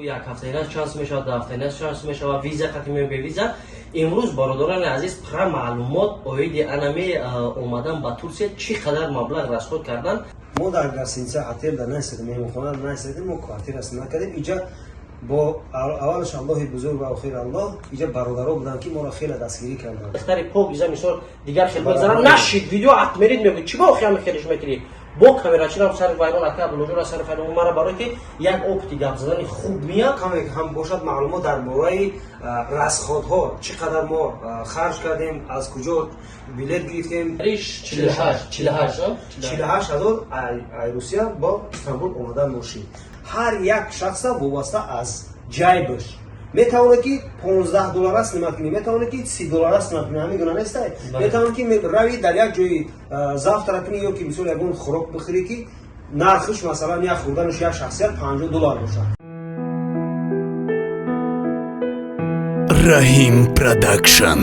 Як ҳафтаина чанд сум мешавад, ду ҳафтаина чанд сум мешавад, виза қатъи меоем, бе виза. Имрӯз, бародарони азиз, пурра маълумот оиди анами омадан ба Турсия, чӣ қадар маблағ расход кардан. Мо дар гостиница, отел да наистадем, меҳмонхона наистадем, мо квартира накардем. Иҷа бо аввалаш Аллоҳи бузург ва охир Аллоҳ, иҷа бародаро буданд, ки моро хеле дастгирӣ карданд. Духтари покиза, мисол, дигар хел бигзарам нашид, видео атмерид, мегӯ, чӣ ба охи ҳами хелиш мекунӣ? Бо камерачирам сари вайрон, ака Абдуллоҷонра сари вайрон мара, барое ки як опыти гап задани хуб меяд. Каме ҳам бошад маълумот дар бораи расходҳо, чӣ қадар мо харҷ кардем, аз куҷо билет гирифтем. 48, 48. 48 ҳазор ай Русия бо Истанбул омадан мошин. Ҳар як шахса вобаста аз ҷайбаш метавонад, ки 15 доллара снимать кунӣ, метавонад, ки 30 доллара снимать кунӣ, ҳамин гуна нестай. Метавонад, ки рави дар як ҷои завтрак кунӣ ё ки, мисол, ягон хӯрок бихӯрӣ, ки нархиш, масалан, як хӯрданаш як шахсият 50 доллар бошад. Раҳим Продакшн.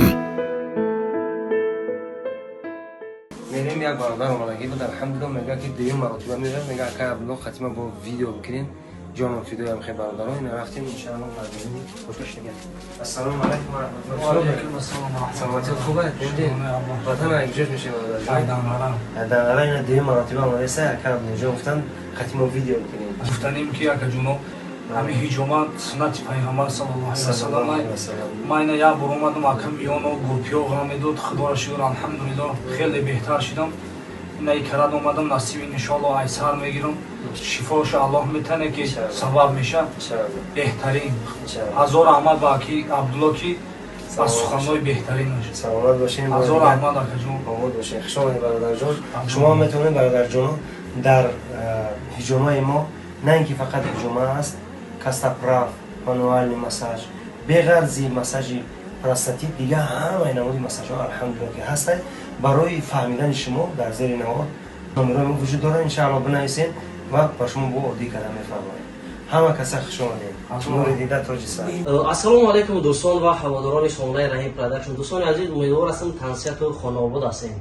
Мерем, як бародар омадагӣ буд, алҳамдулилла, мега, ки дуюм маротиба меояд, мега, акай Абдулло, хатима бо видео бикунем, ҷоном фидоям. Хе, бародарон, ина рафтем, иншаалло. Бародарини ассалому алайкум ва раҳматуллоҳ. Саломатият хуб аст? Ватан куҷош мешавед, бародар? Данғара. Ина дуюм маротиба омадаеса, акай Абдуллоҷон гуфтанд, хатимо видео бикунем. Гуфтанем, ки акаҷоно, ҳамин ҳиҷома суннати пайғамбар саллаллоҳу алайҳи васаллам. Ман ина як бор омадам, акам миёно гурпиё ғам медод, худоро шукр, алҳамдулиллоҳ, хеле беҳтар шидам. Ина икарат омадам, насиби иншоалло айсар мегирам, шифоша Аллоҳ метане, ки сабаб меша беҳтарин. Ҳазор раҳмат ба аки Абдулло, ки аз суханҳои беҳтаринаш. Саломат бошед. Ҳазор раҳмат, акаҷон. Обод бошед. Хуш омадед, бародарҷон. Шумо метавонед, бародарҷоно, дар ҳиҷомаи мо на ин ки фақат ҳиҷома аст, костоправ, мануальный массаж, беғарзи массажи простатит, дигар ҳамаи намуди массажҳо, алҳамдулилла, ки ҳастанд. Барои фаҳмидани шумо дар зери навор номерои мо вуҷуд дорад, иншаалло, бинависед ва ба шумо бо оддӣ карда мефаҳмонем. Ҳама каса хуш омадед, нури дида, тоҷи сар. Ассалому алайкум, дӯстон ва ҳаводорони сомонаи Раҳим Продакшн. Дӯстони азиз, умедвор ҳастам, тансиҳату хонаобод ҳастем.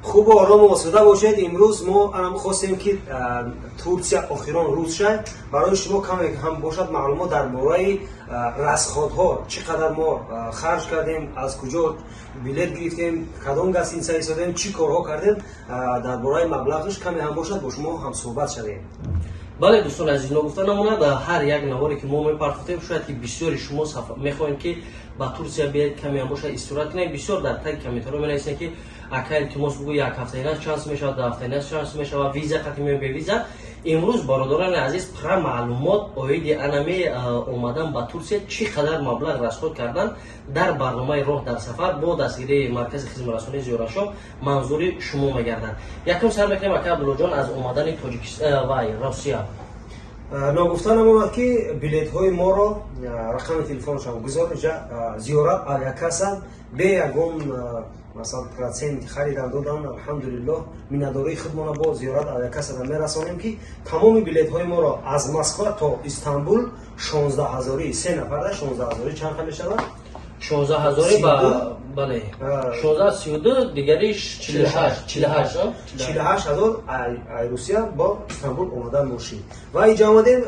Хубу орому осуда бошед. Имрӯз мо анам хостем, ки Турсия охирон рӯз шад, барои шумо каме ҳам бошад маълумот дар бораи расходҳо, чӣ қадар мо харҷ кардем, аз куҷо билет гирифтем, кадом гостиница истодем, чӣ корҳо кардем, дар бораи маблағаш каме ҳам бошад бо шумо ҳамсӯҳбат шавем. Бале, дӯстони азиз, ногуфта намонад, ҳар як наворе ки мо мепартофтем, шояд ки бисёри шумо мехоҳем, ки ба Турсия биед, каме ҳам бошад истироҳат кунед. Бисёр дар таги комментариҳо менависем, ки ака, илтимос, бугӯ, як ҳафтаина чанд сум мешавад, ду ҳафтаина чанд сум мешавад, виза қатъи меоем, бе виза. Имрӯз, бародарони азиз, пурра маълумот оиди анами омадан ба Турсия, чӣ қадар маблағ расход кардан дар барномаи «Роҳ дар сафар» бо дастгирии маркази хизматрасонии Зиёрашом манзури шумо мегардад. Якум сар мекунем, ака Абдуллоҷон, аз омадани вай Россия. Ногуфта намонад, ки билетҳои моро рақами телефоншам гузор, иҷа Зиёрат авиакасса бе ягон, масалан, процент харидан додан. Алҳамдулиллоҳ, миннатдории худмона бо Зиёрат авиакассада мерасонем, ки тамоми билетҳои моро аз Москва то Истанбул 16 ҳазорӣ, се нафарда 16 ҳазорӣ чанд ха мешавад? 16 ҳазорӣ ба, бале, 16, 32, дигариш 48, 48. 48 ҳазор ай Русия бо Истанбул омадан мошин. Ва иҷа омадем,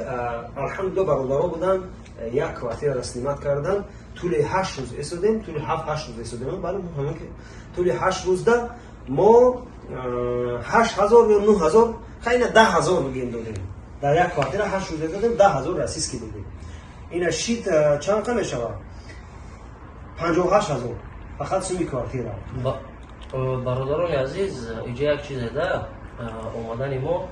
алҳамдулилло, бародаро буданд, як квартираро снимать кардан, тӯли 8 рӯз эсодем, тӯли 7-8 рӯз эсодем. Бале, ҳамин ки тӯли 8 рӯзда мо 8 ҳазор ё 9 ҳазор, хайна 10 ҳазор бигем, додем. Дар як квартира 8 рӯз эсодем, 10 ҳазор российский додем. Ина шит чанд қа мешавад? 58 ҳазор фақат суми квартира. Бародарони азиз, иҷа як чизе да омадани мо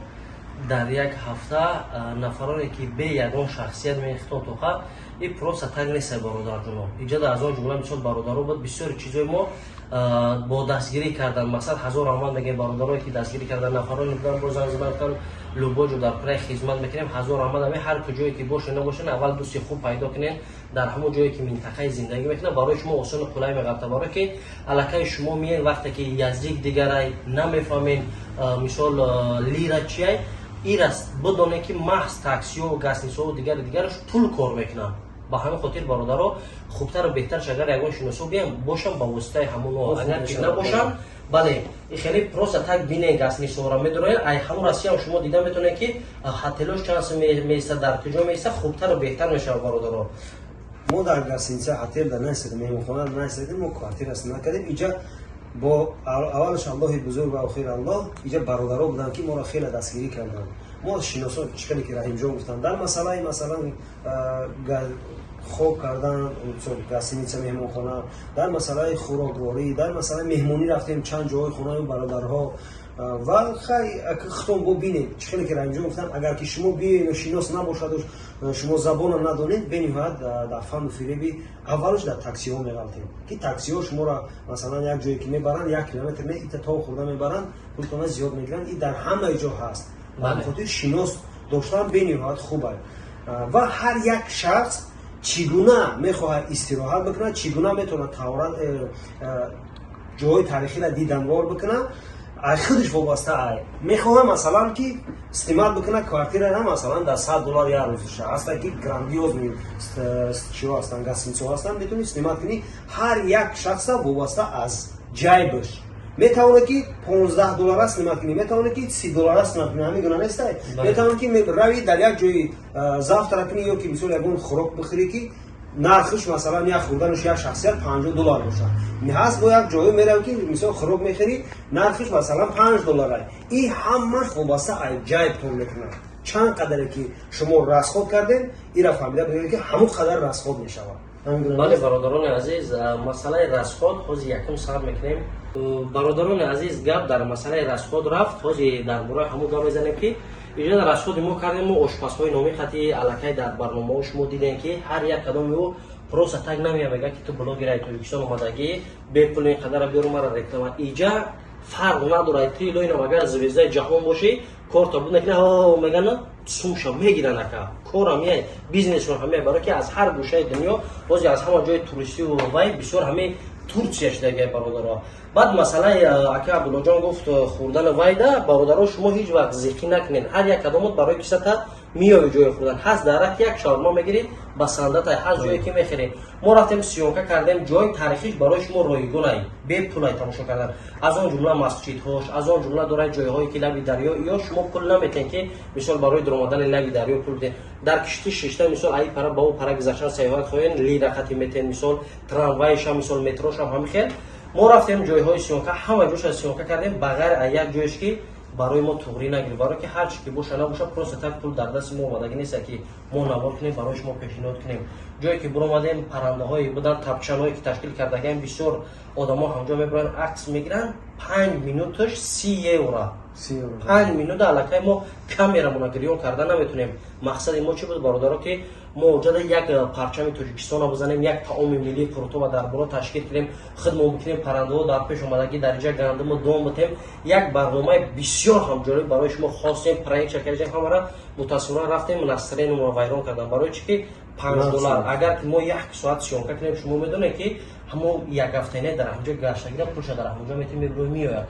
дар як ҳафта, нафароне ки бе ягон шахсият мехтон тоқа и просто так нест, бародарҷоно. Иҷа аз он ҷумла, мисол, бародаро буд, бисёри чизои мо бо дастгирӣ кардан. Масалан, ҳазор раҳмат мегӯем бародарое ки дастгирӣ кардан, нафароне будан, бо занг задан, гуфтан, любой ҷо дар пираи хизмат мекунем. Ҳазор раҳмат. Ами ҳар куҷое ки боше набошен, аввал дӯсти хуб пайдо кунен дар ҳамон ҷое ки минтақаи зиндагӣ мекунад, барои шумо осону қулай меғалта, барое ки аллакай шумо миен, вақте ки язык дигарай намефаҳмен, мисол, лира чиай, ираст, бидонед, ки маҳз таксиҳо, гостиницаҳо, дигари дигараш пул кор мекунанд. Ба ҳамин хотир, бародаро, хубтару беҳтарш, агар ягон шиносо биям бошам, ба воситаи ҳамоно, агар ки набошам, бале, хеле просто так бинен, гостиницаҳоро медуроен, ай ҳамун Россиям шумо дида метавонед, ки ҳотелош чанд сум меиста, дар куҷо меиста, хубтару беҳтар мешавад, бародаро. Мо дар гостиница, ҳотел да наистадем, меҳмонхона наистадем, мо квартира накардем. Иҷа бо аввалаш Аллоҳи бузург ва охир Аллоҳ, иҷа бародаро буданд, ки моро хеле дастгирӣ карданд. Мо шиносо, чӣ ки Раҳимҷон гуфтанд, дар масъалаи, масалан, хоб кардан, гостиница, меҳмонхона, дар масъалаи хӯрокворӣ, дар масъалаи меҳмонӣ рафтем чанд ҷоҳои хонаи бародарҳо. Ва хай, худтон бо бинед, чӣ хеле ки Раҳимҷон гуфтанд, агар ки шумо биёену шинос набошаду шумо забона надонед, бениҳоят дар фанну фиреби, аввалш дар таксиҳо меғалтем, ки таксиҳо шуморо, масалан, як ҷое ки мебаранд, 1 километр не, ита то хӯрда мебаранд, пултона зиёд мегиранд. И дар ҳамаи ҷо ҳаст. Ба хотир шинос доштан бениҳоят хуб аст. Ва ҳар як шахс чӣ гуна мехоҳад истироҳат бикунад, чӣ гуна метавонад таҳорат, ҷоҳои таърихиро диданвор бикунад, ай худаш вобаста. Ай мехоҳам, масалан, ки снимать бикунад квартирара, масалан, дар 100 доллар як рӯзаша ҳаста, ки грандиозный чиҳо ҳастанд, гостиницаҳо ҳастанд, метавонӣ снимать кунӣ. Ҳар як шахса вобаста аз ҷайбаш метавонад, ки 15 доллара снимать кунӣ, метавонад, ки 30 доллара снимать кунӣ. Ҳамин гуна нестай? Метавонад, ки рави дар як ҷои завтрак кунӣ ё ки, мисол, ягон хӯрок бихӯрӣ, ки нархш, масалан, як хӯрданаш як шахсият 50 доллар бошад. Ҳаст бо як ҷое мерав, ки, мисол, хӯрок мехӯрӣ, нархш, масалан, 5 доллара. И ҳамаш вобаста ай ҷайбтон мекунад. Чанд қадаре ки шумо расход кардем, ира фаҳмида бидонед, ки ҳамон қадар расход мешавад. Бале, бародарони азиз, масъалаи расход ҳозир якум сар мекунем. Бародарони азиз, гап дар масъалаи расход рафт, ҳозир дар бораи ҳамон гап мезанем, ки иҷода расходи мо кардем. Мо ошпазҳои номи хати аллакай дар барномаҳо шумо дидем, ки ҳар як кадоми ӯ просто так намея, мега, ки ту блогераи Тоҷикистон омадагӣ, бепул ин қадара биёру мара реклама. Иҷа фарқ надорад, ти илоинам агар звездаи ҷаҳон бошӣ, корта буд накина, мегана, сумша мегиранд, ака, корам яй бизнесшон ҳаме, барое ки аз ҳар гӯшаи дунё, бози аз ҳама ҷои туристию вай бисёр ҳаме Турсия шудагай, бародаро. Баъд масъалаи, ака Абдуллоҷон гуфт, хӯрдани вайда, бародаро, шумо ҳеҷ вақт зиқӣ накунед. Ҳар як кадомот барои кисата меои, ҷои хӯрдан ҳаст, дар рак як шаурма мегиред, ба сандатай ҳаст, ҷое ки мехӯред. Мо рафтем, съёмка кардем, ҷои таърихиш барои шумо ройгонай, бепулай тамошо кардан, аз он ҷумла масҷидҳош, аз он ҷумла дорад ҷойҳое, ки лаби дарё, ё шумо пул наметен, ки, мисол, барои дуромадани лаби дарё пул биден. Дар киштӣ шишта, мисол, аи пара ба ӯ пара гузаштан, сайёҳат хоҳен, лира хати метен, мисол, трамвайшам, мисол, метрошам, ҳами хел. Мо рафтем ҷойҳои съёмка, ҳама ҷоша съёмка кардем, ба ғайр аз як ҷоеш, ки барои мо туғрӣ нагирифт, барое ки ҳар чи ки боша набоша, просто так пул дар дасти мо омадагӣ нест, ки мо навор кунем, барои шумо пешниҳод кунем. Ҷое ки биромадем, паррандаҳое буданд, тапчанҳое ки ташкил кардагаем, бисёр одамо ҳамҷо мебаранд, акс мегиранд. 5 минуташ 30 евро, 5 минута. Аллакай мо камерамона гирён карда наметонем. Мақсади мо чӣ буд, бародаро? Ки мо оҷада як парчами Тоҷикистонро бизанем, як таоми миллии қурутова дар боло ташкил кунем, хидмо бикунем, паррандаҳо дар пеш омадагӣ, дар инҷа гандуму дон битем. Як барномаи бисёр ҳам ҷолиб барои шумо хостем, проект кардем ҳамара. Мутаассифона, рафтем, настроениямонро вайрон кардам. Барои чӣ ки 5 доллар, агар ки мо як соат съёмка кунем, шумо медонед, ки ҳамо як ҳафтаине дар ҳамҷо гаштагира, пулша дар ҳамонҷо метем, мебирои, меояд.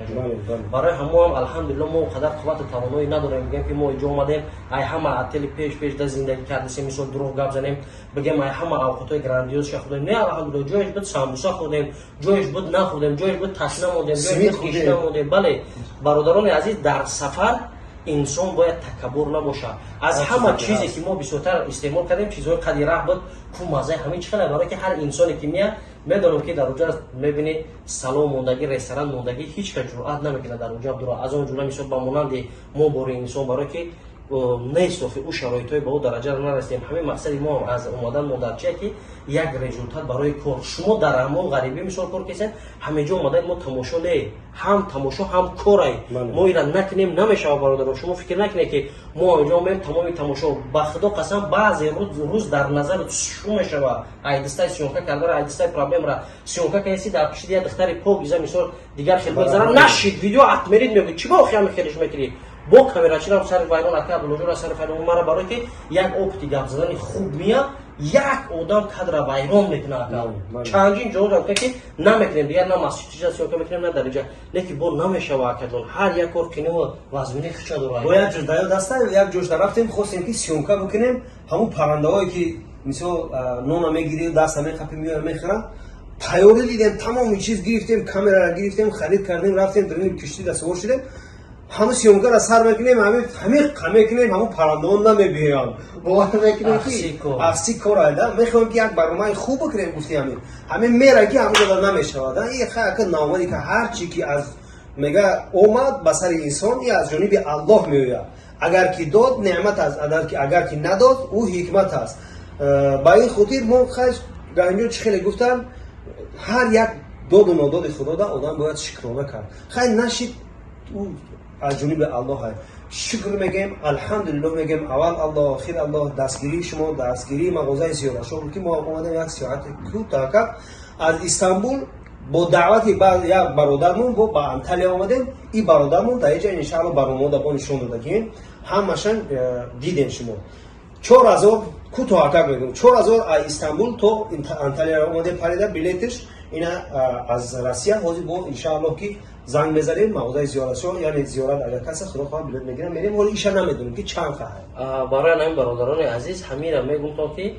Барои ҳамоам, алҳамдулилло, мо қадар қуввату тавоноӣ надорем, бигем, ки мо иҷо омадем, ай ҳама отели пеш пеш да зиндагӣ кардасем, мисол, дурӯғ гап занем, бигем, ай ҳама авқотҳои грандиозша хӯрдем. Не, алҳамдулилло, ҷоеш буд, самбуса хӯрдем, ҷоеш буд, нахӯрдем, ҷоеш буд, ташна мондем, ҷоеш буд, гишна мондем. Бале, бародарони азиз, дар сафар инсон бояд такаббур набошад. Аз ҳама чизе ки мо бисёртар истеъмол кардем, чизҳои қади раҳ буд ку маззаи ҳамин чӣ хеле, барое ки ҳар инсоне ки меяд, медонам, ки дар оҷа мебинӣ, салон мондагӣ, ресторан мондагӣ, ҳеҷ кас ҷуръат намекунад дар оҷа дура, аз он ҷумла, мисол, ба монанди мо бори инсон, барое ки нест охи ӯ шароитҳои ба ӯ дараҷаро нарасидем. Ҳамин мақсади мо аз омадан мо дар чие, ки як результат барои кор. Шумо дар ҳамон ғарибӣ, мисол, кор кесен, ҳамеҷо омадаед, мо тамошо не, ҳам тамошо, ҳам корай. Мо ира накунем, намешавад. Бародаро, шумо фикр накунед, ки мо инҷо омаем, тамоми тамошо. Ба худо қасам, баъзе рӯз дар назари шу мешавад, айдистаи съёмка кардара, айдистаи проблемара съёмка каси, дар пишти як духтари покиза, мисол, дигар хел бигзара, нашид видео, отменить мегӯ, чӣ ба охи ҳами хелиш мекунӣ? Бо камерачирам сари вайрон, ака Абдуллоҷонра сари вайрон мара, барое ки як опыти гап задани хуб мия, як одам кадра вайрон мекунад, ака. Чандин ҷо рафта, ки намекунем дигар, на масҷидча съёмка мекунем, на дариҷа, леки бо намешава, акаҷон, ҳар як кор кино вазмини хича дорад. Бо як ҷош даё даста, як ҷош рафтем, хостем, ки съёмка бикунем, ҳамун паррандаҳое ки Мисол, нона мегирӣ, даста меқапӣ, меоя, мехӯра. Тайёрӣ дидем, тамоми чиз гирифтем, камерара гирифтем, харид кардем, рафтем, дарини киштӣ да савор шудем, ҳамун съёмка ра сар мекунем, ҳамиқа мекунем, ҳамун паррандаон намебиёянд. Бовар мекунем, ки ахси кор айда. Мехоҳем, ки як барномаи хуб бикунем, гуфти, ҳамин мера, ки ҳамун ҷода намешавад. И хака наомади, ки ҳар чи ки аз мега омад ба сари инсон, и аз ҷониби Аллоҳ меояд. Агар ки дод, неъмат аст, агар ки надод, ӯ ҳикмат аст. Ба ин хотир мо гаинҷо чӣ хеле гуфтам, ҳар як доду нододи худода одам бояд шукрона кард. Хай, нашид, ӯ аз ҷониби Аллоҳ ай. Шукр мегӯем, алҳамдулиллоҳ мегӯем, аввал Аллоҳ, охир Аллоҳ, дастгирии шумо, дастгирии мағозаи Зиёрашо буд, ки мо омадем як сиёҳати кӯтоҳ аз Истанбул бо даъвати як бародармон бо ба Анталия омадем. И бародармон дар иҷа, иншаалло, барномаода бо нишон дода, ки ҳамашан дидем шумо. 4000, кӯтоҳакак мегӯм, 4000 аз Истанбул то Анталия омадем, парида билетш ина аз Россия. Ҳозир бо, иншааллоҳ, ки занг мезанем мағозаи Зиёратшо, яъне зиёрат агар каса, худо хоҳад, билет мегирам, мерем. Ҳоли иша намедонем, ки чанд хаҳад. Барои ҳамин, бародарони азиз, ҳамира мегӯм, то ки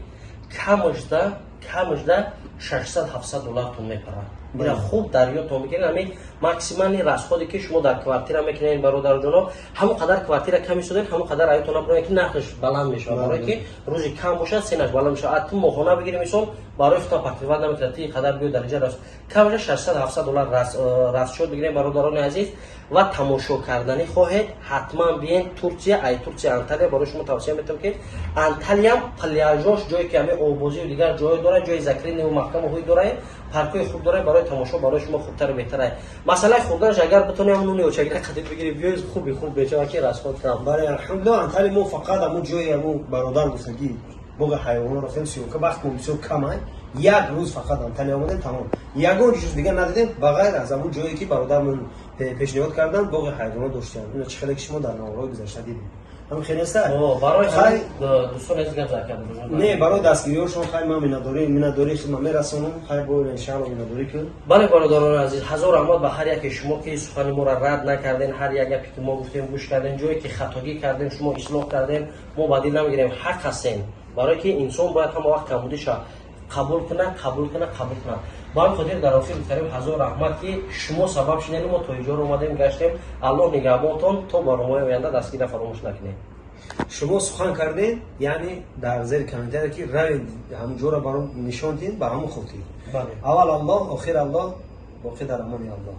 камашда 600-700 доллартон мепарад. Ина хуб дар ёдтон бикунед, ҳамин максимальный расход е ки шумо дар квартира мекунед, бародарҷоно, ҳамон қадар квартира кам истодед, ҳамон қадар аётон набуроед, ки нархаш баланд мешавад. Барое ки рӯзи кам бошад, цена ш баланд мешавад. А ту моҳона бигирӣ, мисол, барои худтон покрывать наметавонад, ти қадар биё дар инҷа камаша 600-700 доллар расчёт бигирем, бародарони азиз. Ва тамошо карданӣ хоҳед, ҳатман биен Турсия. Ай Турсия Анталия барои шумо тавсия метавам, ки Анталиям пляжош, ҷое ки ҳами оббозию дигар ҷое дорад, ҷои закрытый маҳкаму ҳуй дорад, паркҳои хуб дорад, барои тамошо барои шумо хубтару беҳтарай. Масъалаи хӯрданаш, агар битонӣ, ҳамун нуни очагира қадим бигирӣ, биёй, хуби хуб бечава, ки расход кам. Бале, алҳамдулиллоҳ. Анталия мо фақат ҳамун ҷои ҳамун бародар гуфтагӣ, боғи ҳайвонот рафтем, съёмка. Вақт мо бисёр камай, як рӯз фақат Анталия омадем, тамом, ягон чиз дигар надидем, ба ғайр аз ҳамун ҷое ки бародармон пешниҳод кардан, боғи ҳайвонот доштем. Ино чӣ хеле ки шумо дар наворҳои гузашта дидем, ҳамин хеле аста. Барои Хай. дӯстон азиз гап зад. Не, барои дастгириҳошон, хай, ман миннатдории хидмат мерасонам. Хай, бо, иншаалло, миннатдорӣ кун. Бале, бародарони азиз, ҳазор раҳмат ба ҳар яке шумо, ки сухани моро рад накардем, ҳар як гапе ки мо гуфтем, гӯш кардем. Ҷое ки хатогӣ кардем, шумо ислоҳ кардем, мо ба дил намегирем, ҳақ ҳастем. Барое ки инсон бояд ҳама вақт камбудиша қабул кунад, қабул кунад, қабул кунад. Ба ҳамин хотир дар охир гуфтарем, ҳазор раҳмат, ки шумо сабаб шудем, мо то иҷоро омадем, гаштем. Аллоҳ нигаҳбонтон, то барномаи оянда. Дастгирра фаромӯш накунед. Шумо сухан кардем, яъне дар зери комментария, ки равед, ҳамун ҷоро баром нишон диҳед, ба ҳамун хотир. Аввал Аллоҳ, охир Аллоҳ, боқӣ дар амони Аллоҳ.